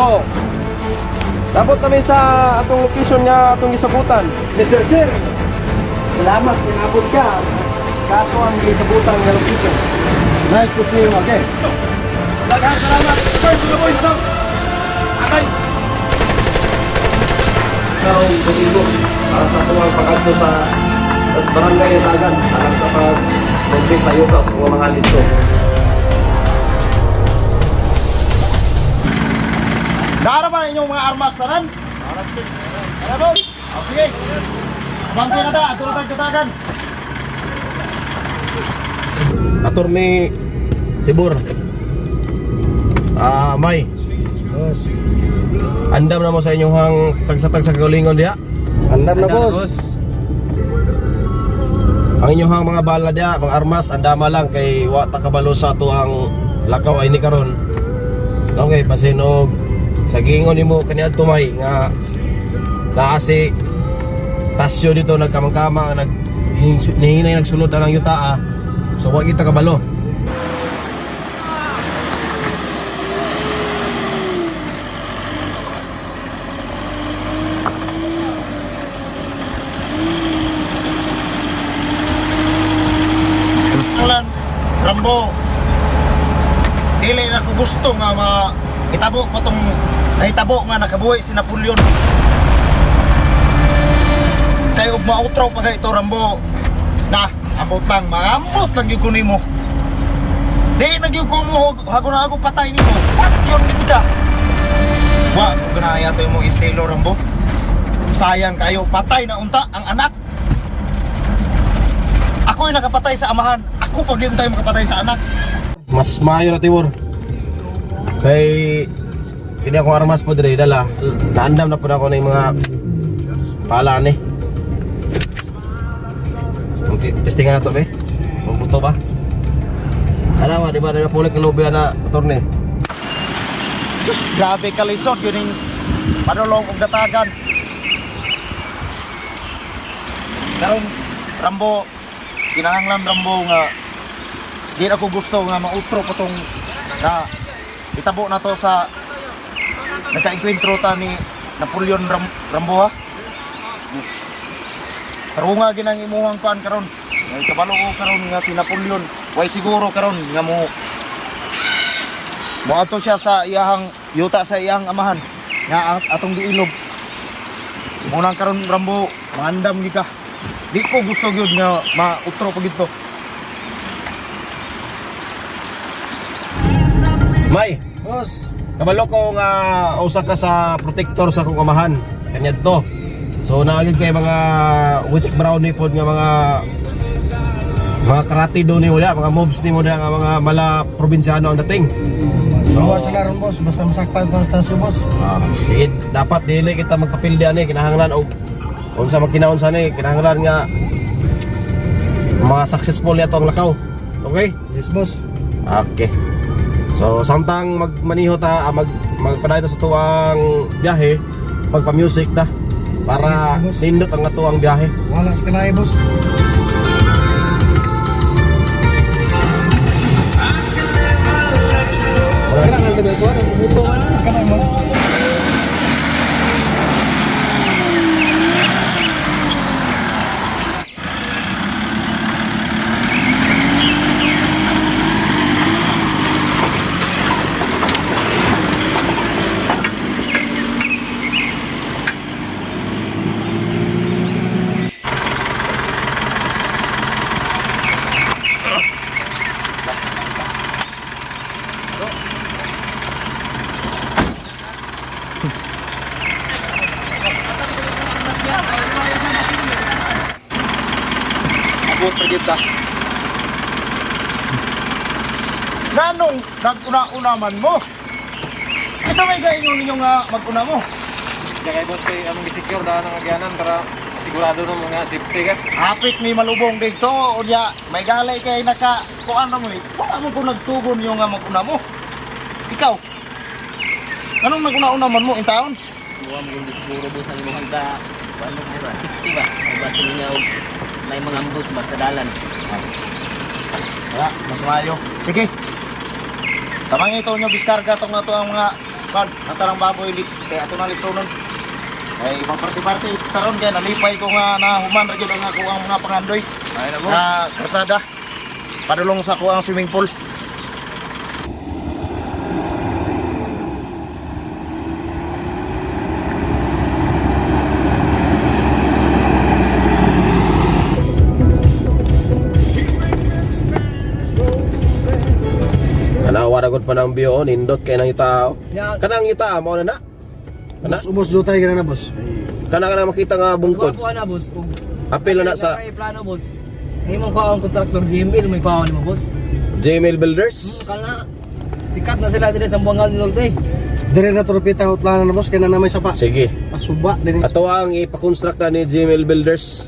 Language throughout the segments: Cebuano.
Oo. Dapat kami sa atong location nga atong gisabutan. Mr. Sir, salamat inabot ka. Kaso ang gisabutan nga location. Nice to see you again. Daghang salamat. First the boys no. Atay. Karong Domingo para sa tuwang pag-adto sa barangay Dagan alang sa pag sa yuta sa mga mahal dito. Naara ba inyong mga armas tanan? Tara, boss. O, sige. Abante na ta, ato na tag katagan. Attorney Tibor. Ah, May. Boss. Andam na mo sa inyong hang tagsa-tagsa kagalingon diha. Andam na, boss. Ang inyong mga bala diha, mga armas, andama lang kay wa ta kabalo sa atuang lakaw ay ni karon. Okay, basin og sa giingon nimo kaniadto, May, nga naa si Tasyo dito nagkamangkama nag nihinay nagsulod na ng yuta ah. So wa kita kabalo. Alan, Rambo. Dili na ko gusto nga ma itabo pa tong nahitabo nga nakabuhi si Napoleon. Kay og mautro pa kay ito, Rambo. Na, ambot lang, maambot lang gyud ko nimo. Di na gyud ko mo hago na ako patay nimo. Patyon gid ka. Wa ko ganaya to imong estilo, Rambo. Sayang kayo, patay na unta ang anak. Ako'y nakapatay sa amahan. Ako pag yun tayo makapatay sa anak. Mas maayo na, Tibor. Kay hindi ako armas po dire dala. Naandam na po na ako ng mga pala ni. Ang testingan na to be. Mabuto ba? Alawa, di ba na pulik ang lubi na attorney? Sus, grabe ka lisod yun yung panulong og datagan. Karon Rambo, kinahanglan, Rambo, nga di na ko gusto nga mautro pa tong na itabo na to sa nagkaengkwentro ta ni Napoleon Rambo ha. Tarunga ginang imuhang kuan karon. Ngay kabalo ko karon nga si Napoleon, way siguro karon nga mo moadto siya sa iyahang yuta sa iyang amahan nga atong giilob. Munang karon, Rambo, maandam gyud ka. Di ko gusto gyud nga mautro pa gyud to. May, Boss, kabalo ko nga usa ka sa protector sa akong amahan. Kanya to. So naagid kay mga Witik Brownie pod nga mga karate do ni wala, mga moves ni mo na nga mga mala probinsyano ang dating. So, so sila ron, boss, basta masakpan ko ang stasyo, boss. Ah, sige, dapat dili kita magpapildi ani kinahanglan og unsa magkinaon sa ni kinahanglan nga mga successful niya ang lakaw. Okay? Yes, boss. Okay. So samtang magmaniho ta, ah, magpadayon ta sa tuang biyahe, magpa-music ta para Yes, boss. nindot ang atuang biyahe. Wala sa kalay, boss. Kana mo. Abot pa gyud ta. Nanong naguna-una man mo? Kaysa may gaingon ninyo nga maguna mo. Kaya boss kay among gisecure daan ang agyanan para sigurado ng mga safety ka. Hapit may malubong dito, unya may galay kay naka kuan na mo eh. Wala mo kung nagtugon yung nga maguna mo. Ikaw. Anong naguna-una man mo in taon? Buwa mo yung siguro boss ang imong hangga ano ba safety ba ay ba sila og may mga ambot ba sa dalan. Wala, mas maayo. Sige. Tamang ito nyo, biskarga itong ato ang mga Kan, nasa lang baboy lit kay ato na litsonon. Ay maparti-parti taron kay nalipay ko nga nahuman ra gyud ang ako ang mga pangandoy. Ay na, boss. Na krusada. Padulong sa ako ang swimming pool. Anawa ra gud pa ng biyo, nindot kay nang tao. Ya. Kanang yuta mao na na. Kana Boss, ubos jutay ka na boss. kana kana makita nga bungkod. Suwa po na boss. Ug Apil na na sa kay plano boss. Himong kuha ang kontraktor GML may kuha nimo boss. Gmail Builders. Kana sikat na sila dire sa Buangan Norte. Dire na torpita utlanan na boss kay na may sapa. Sige. Pasuba din. Ato ang ipakonstruct na ni Gmail Builders.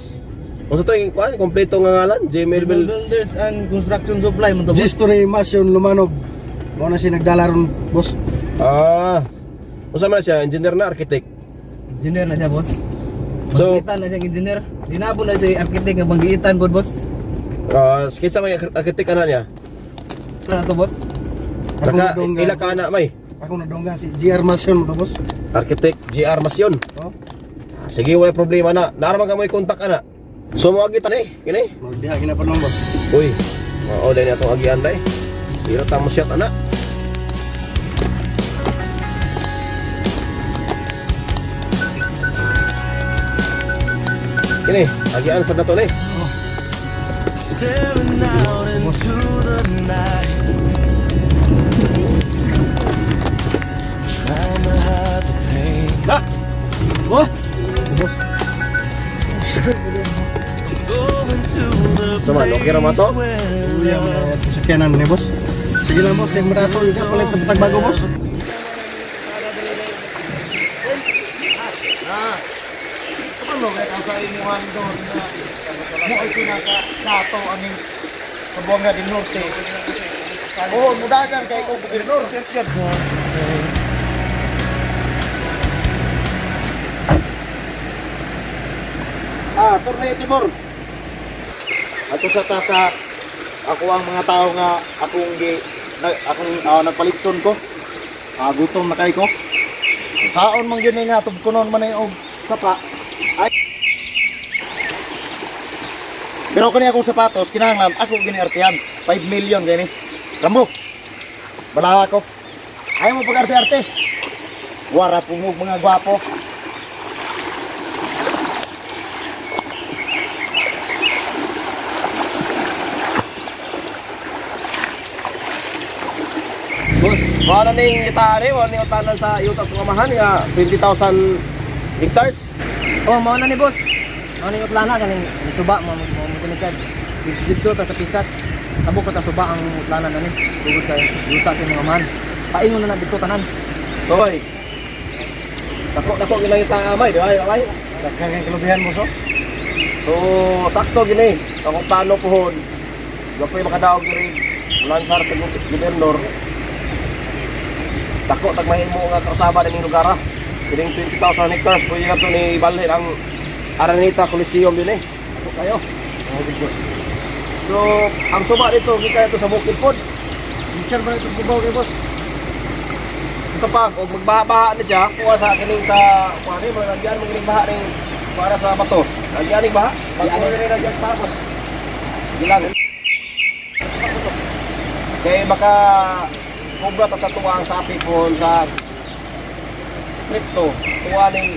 Unsa to yung kuan kompleto nga ngalan? Gmail Builders. Builders and Construction Supply mo to boss. Gisto ni Masyon Lumanog. Mao na siya nagdala ron boss. Ah. Unsa man siya engineer na architect? Engineer na siya boss. So- Banggitan na siya ang engineer. Dinabo na siya architect nga banggitan pod boss. Ah, kinsa may architect ana niya? Ano to boss? Ako Naka nadunggan. ila ka ana may? Ako nadunggan si GR Masyon mo to boss. Architect GR Masyon. Oh. Sige, wala problema na. Naaraman ka mo kontak ana. So mo agi tani, kini. Magdiha gina pa boss. Uy. Oo, dahil na itong agian day. Dito tamo siya ana. Kini, agian sa nato ni. Na. Oh, Boss. So man, okay ra man to? Uya mo na sakyanan ni boss. Sige lang boss, kay marato ka palit na patag bago boss. Ano kay ka sa imuhan doon na mo ay pinaka nato aning sa Buanga del Norte. Oo, mudagan kay ko gobernador. Ah, Torneo Timor. Ato sa tasa ako ang mga tao nga akong gi na, akong nagpalitson ko. Gutom na kay ko. Saon man gyud ni nga tubkonon man ni og sapa. Ay. Pero kani akong sapatos kinahanglan ako giniartihan 5 million gani. Rambo. Bala ako. Ayaw mo pag-arte-arte. Wara pumug mga gwapo. Boss, wala na yung itari, wala na yung utanan sa yuta sa kamahan nga 20,000 hectares. Oh, mao na ni boss. Mao na yung plana kaning suba mo mo mo kini siya. Didto ta sa pikas. Tabok ta suba ang plana na ni. Tugod sa yuta sa mga man. Paingon na na didto tanan. Hoy. Dako dako gina yung amay, di ba? Amay. Daghan kay kalubihan boss. Oh. So, sakto gini. Ang plano pohon. Wa ko'y makadaog diri. Lansar sa gobernador. Dako tag mahimo nga kasaba ning lugar. Ah. Kining 20,000 hectares pwede na to ni ibalhin ang Araneta Coliseum din eh. Dako kayo. So, ang suba dito gikan ito sa bukid pod. Sir ba ito bubaw kay boss? Ito pa, kung magbaha-baha na siya, kuha sa kining sa kuha ni, mga lagyan mo kining baha ning para sa bato. Lagyan ning baha. Bago rin lagyan pa boss. Gilang. Kay baka kubra ta sa tuwa ang sapi po sa crypto. Tuwa ning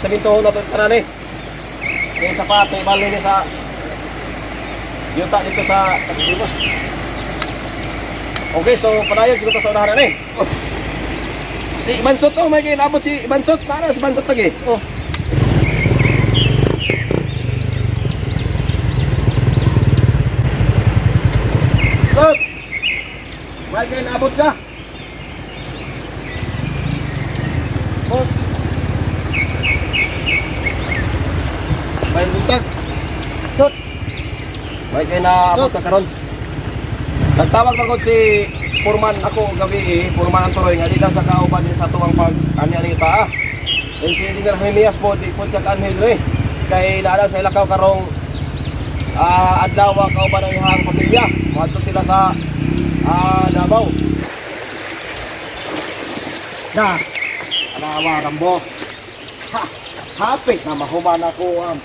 saminto na to tanan eh. Kay sapato ibali ni sa yuta dito sa Boss. Okay, so padayon siguro sa unahan na eh. Oh. Si Bansot oh, may kinabot si Bansot. Paano si Bansot lagi? Oh. Sot! May kinabot ka. Boss, May buntag. Sot. May kinabot ka karon. Nagtawag man gud si Purman ako gabi eh, Purman ang tuloy nga di lang sa kauban din sa tuwang pag ani ani ta. Then si Engineer Jeremias po di po siya kanhil eh. Kay naa sa ilakaw karong adlaw kauban ang iyang pamilya. Moadto sila sa Davao. Na, anawa Rambo. Ha, hapit na mahuman ako ang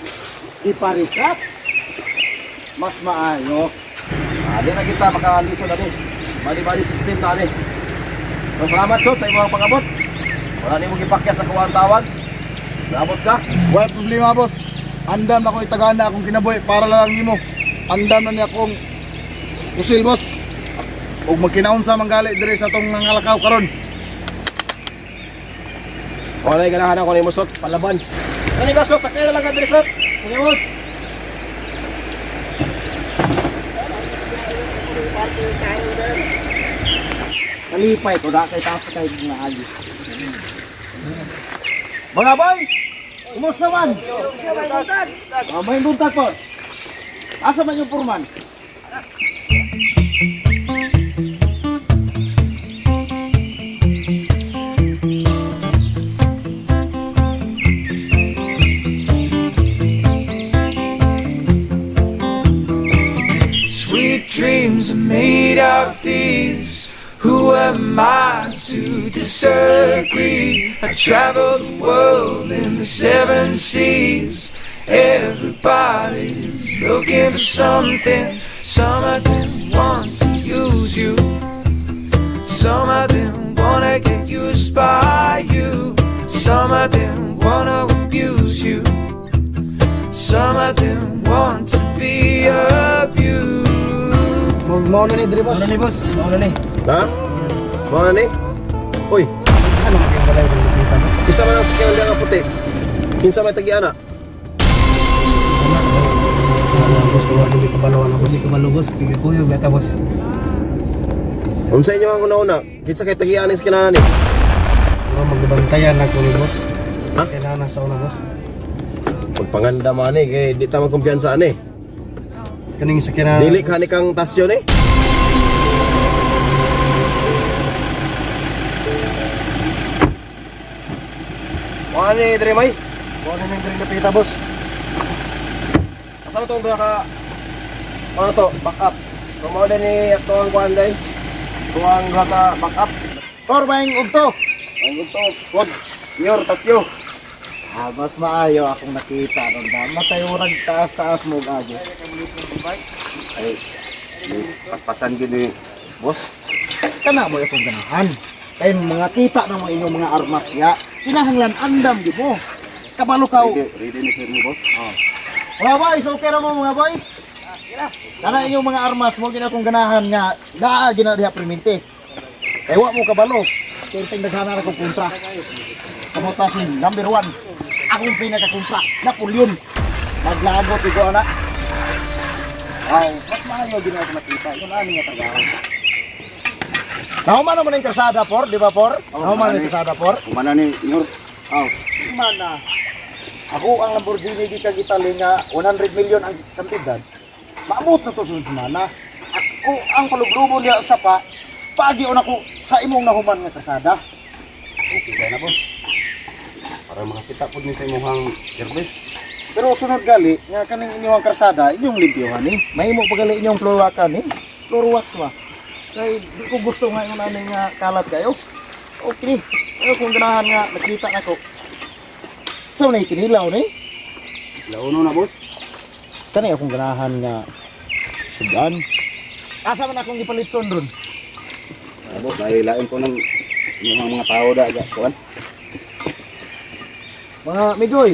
iparikat. Mas maayo. Ah, di na kita makalisod ani. Bali-bali system ta ani. So, salamat sot sa imong pag-abot. Wala nimo gipakya sa kuwang tawag. Naabot ka. Wala problema, boss. Andam na ko itagana akong kinabuhi para lang nimo. Andam na niya akong kusil, boss. Ug magkinaon sa manggali diri sa atong nangalakaw karon. Wala ganahan ako nimo sot, palaban. Kani ka sot, sakay na lang ka diri sot. Sige boss. Kalipay ko na kay taas kay mga agi. Mga boys, kumusta man? May buntag po. Asa man yung purman? Sweet dreams are made of these. Who am I to disagree? I travel the world in the seven seas. Everybody's looking for something. Some of them want to use you. Some of them wanna get used by you. Some of them wanna abuse you. Some of them want to be abused. Mao na ni diri, boss. Mao na ni boss, mao na ni. Ha? Mao na ni? Uy, Ano maging balay ng kita mo? isa man ang sakyanan diha nga puti. Kinsa may tagiana? Wala, boss, wala dili kabalo na, boss. Hindi ko malugos, gigikuyog beta boss. Unsa inyo ang una-una? Kinsa kay tagiana sa kinanan ni? Bro, magbantayan na ko ni boss. Ha? Kailangan sa una, boss. Pagpanganda man eh, kay di ta magkumpiyansa ani. Kaning sa kinanan. Dili ka ni kang tasyon eh. Wala ni diri may. Mao na ni diri napita, boss. Asa mo tong duha ka ano to, back up. So mao din ni ato ang kuan day. Tuang duha ka back up. Por maing ugto. Ang ugto, pod. Nyor tasyo. Ah, mas maayo akong nakita ron ba. Matay urag taas-taas mo og agi. Ay, paspasan gini, boss. Kana mo akong ganahan. Kay mga kita na mo inyong mga armas ya. Kinahanglan andam gyud mo. Kabalo ka. Ready, ready ni sir mo, boss. Mga boys, okay ra mo mga boys? Kana inyong mga armas mo gina akong ganahan nga naa gina diha perminti. Kay wa mo kabalo. Kay ting daghana ra kong kontra. Kamuta si number 1. Akong pinakakontra, Napoleon. Maglagot igo ana. Ay, mas maayo gina ako nakita. Yung ani nga tagahan. Nahuman naman ang kalsada, por, di ba, por? Oh, Nahuman ang ani. kalsada, por. Kumana ni, Nyor. Aw. Mana. Ako ang Lamborghini gikan Italy nga 100 million ang kantidad. Maabot na to sunod semana. Ako ang paluglubo niya sa pa. Paagi on ako sa imong nahuman nga kasada. Okay kaya na, boss. Para makakita po ni sa imong service. Pero sunod gali nga kaning inyong karsada inyong limpyohan ni. Mahimo pa gali inyong floor wax ni. Floor wax ba. Kay di ko gusto nga yung namin nga kalat kayo. Okay. Pero kung ganahan nga nakita nako. Sa so, kinilaw ni. Launo na, boss. Kani akong ganahan nga sudan. Asa man akong gipalitson ron? Ah, boss, nailain ko ng inyong mga tao da, ga, kuan. Mga migoy,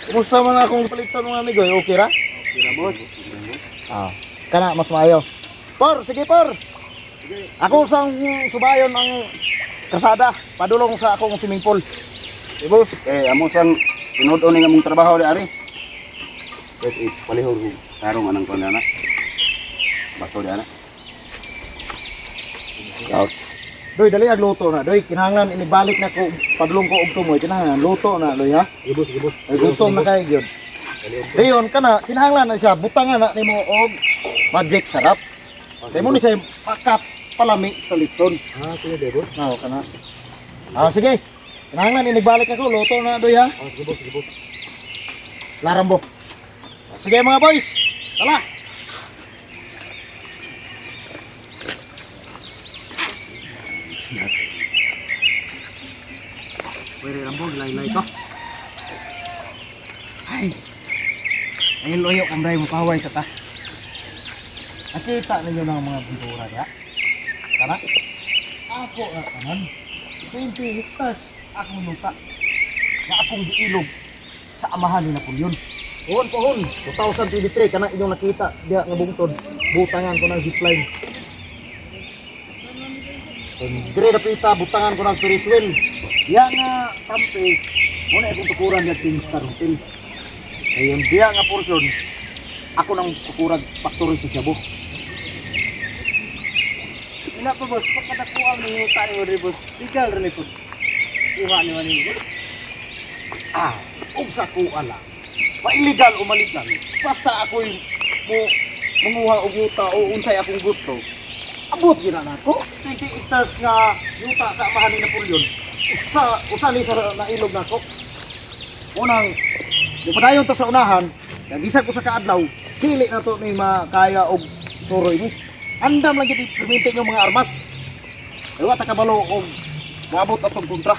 kumusta man akong gipalitson mga migoy? Okay ra? Okay na, boss. Ah, kana mas maayo. Por, sige por. Ako sang subayon ang kasada, padulong sa akong swimming pool. Eh, boss, eh, amo sang tinuod ni nga mong trabaho di ari. Wait, eh, palihog ko. Tarong anang kuan na. Bato di ana. Out. Doy, dali ag luto na. Doy, kinahanglan inibalik na ko padulong ko og tumoy. Kinahanglan luto na doy ha. Eh, boss, eh, boss. Ay gutom na kay gyud. Dayon kana kinahanglan na siya butangan na nimo og magic sarap. Kay mo ni siya pakap palami sa litson. Ah, sige, de, boss. Nao kana. Ah, sige. Kinahanglan inigbalik ako, luto na doy ha. Ah, sige, boss, sige, boss. Larambo. Sige mga boys. Tala. Pwede Rambo, laylay ko. Ay. Ayun loyo kang mo paway sa ta. Nakita ninyo ng mga pintura diha. Tara. Ako na tanan. 20 hectares akong lupa. Na akong giilog sa amahan ni Napoleon. Pohon pohon, 2023 kana inyong nakita diha nga bungtod. Butangan ko ng zipline. Dire dapita butangan ko ng Ferris wheel. Diha nga kampe, muna akong tukuran diha King Star Hotel. Ayun, diya nga portion, ako nang kukurag factory sa Cebu. Ina pa boss, pagkatakuan ni yuta ni Rodri boss, legal rin po. Kuha ni wani boss. Ah, og sa kuha lang. Mailigal o maligal, basta ako'y mo manguha og yuta o unsay akong gusto. Abot gina nako. 20 hectares nga yuta sa amahan ni Napoleon. Usa usa ni sa nailog nako. Unang di padayon ta sa unahan, kag bisag usa ka adlaw, dili na to ni makaya og suroy ni. Andam lang gyud perminti yung mga armas. Ay wa ta kabalo og moabot atong kontra.